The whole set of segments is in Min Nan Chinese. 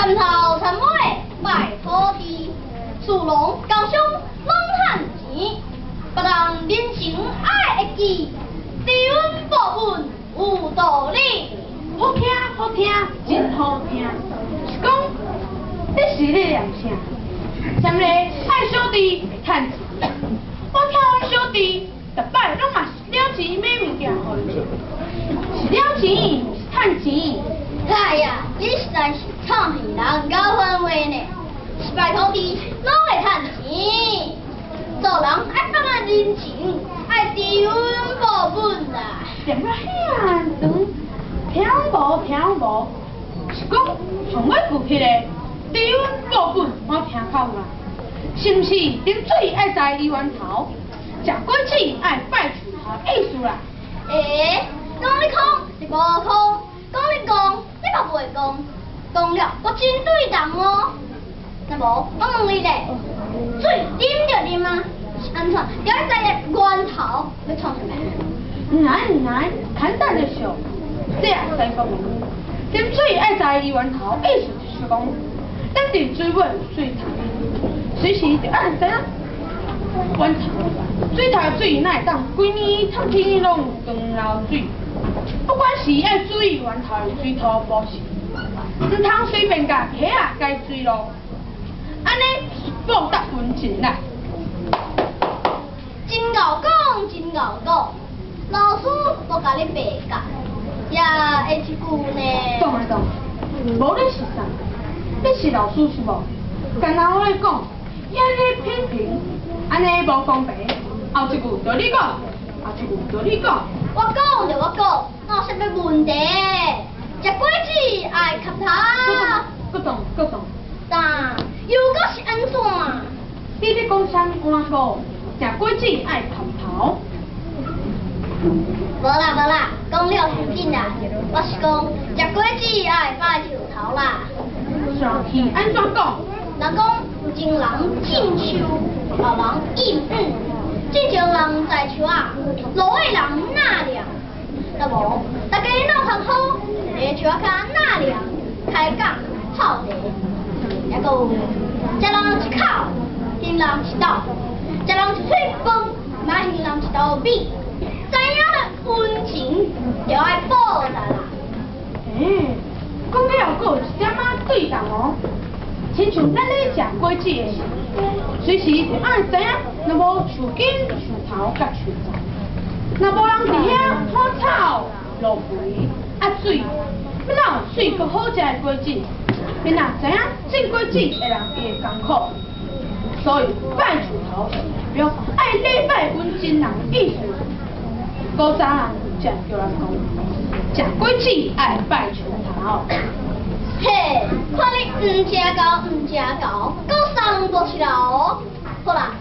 田頭田尾拜土地，士農工商攏趁錢，別人人情愛會記，知恩報恩有道理。好聽好聽，真好聽。是講你是咧念啥？啥物愛掃地會趁錢？我聽阮小弟逐擺攏嘛是了錢買物件予伊食，是了錢，毋是趁錢。哎呀，你實在是創戲人搞混話呢，是拜土地攏會趁錢。做人愛放下人情，愛知恩報本啦。念到遐長，聽無聽無，是講上尾句彼個知恩報本，我聽較有啦。是毋是啉水愛知伊源頭，食果子愛拜樹頭的意思啦？欸，講你空是無空，講你戇你嘛袂戇，講了閣真對同哦。若無我問你咧，水啉就啉啊，是按怎？著愛知個源頭欲創啥物？毋難毋難，簡單的笑，這也使講。啉水愛知伊源頭，意思就是講，咱佇水尾有水頭，隨時就愛知影源頭。水頭的水哪會當規暝透天攏有長流水？不管是愛注意源頭的水土保持，毋通隨便共溪仔改水路，按呢是報答恩情啦。真𠢕講，真𠢕講，老師無共你白教，也會一句呢。擋來擋，無你是啥？你是老師是無？敢若我咧講，遐咧批評，按呢無公平。後一句就你講，後一句就你講。我講就我講，哪有啥物問題？食果子愛磕頭。閣動閣動。但又閣是按怎？你咧講啥物碗糕？食果子愛磕頭。無啦無啦，講了傷緊啦。我是講食果子愛拜樹頭啦。煞去按怎講？人講前人種樹，後人應允。進前人栽樹仔，落尾人納涼。若無，大家鬥較好，佇樹仔跤納涼、開講、泡茶，抑閣有食人一口，還人一斗；食人一喙飯，嘛還人一斗米。知影了恩情，就愛報答啦。欸，講了閣有一點仔對同哦。親像咱咧食果子的時，隨時就愛知影，若無樹根、樹頭佮樹欉，若無人佇遐拖草、落肥、啊水，欲哪有媠閣好食的果子？你若知影種果子的人伊的艱苦，所以拜樹頭是代表愛禮拜阮真人的意思。古早人才會叫咱講，食果子愛拜樹頭。嘿，看你毋誠𠢕毋誠𠢕，閣送過去啦哦。好啦，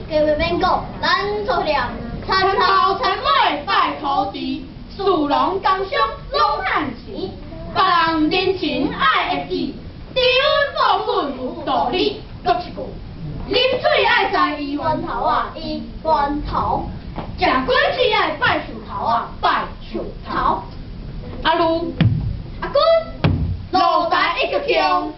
計話免講，咱做伙念。田頭田尾拜土地，士農工商攏趁錢，別人人情愛會記，知恩報本有道理。閣一句，啉水愛知伊源頭啊，伊源頭。食果子愛拜樹頭啊，拜樹頭。阿魯，阿君，落台一個鐘。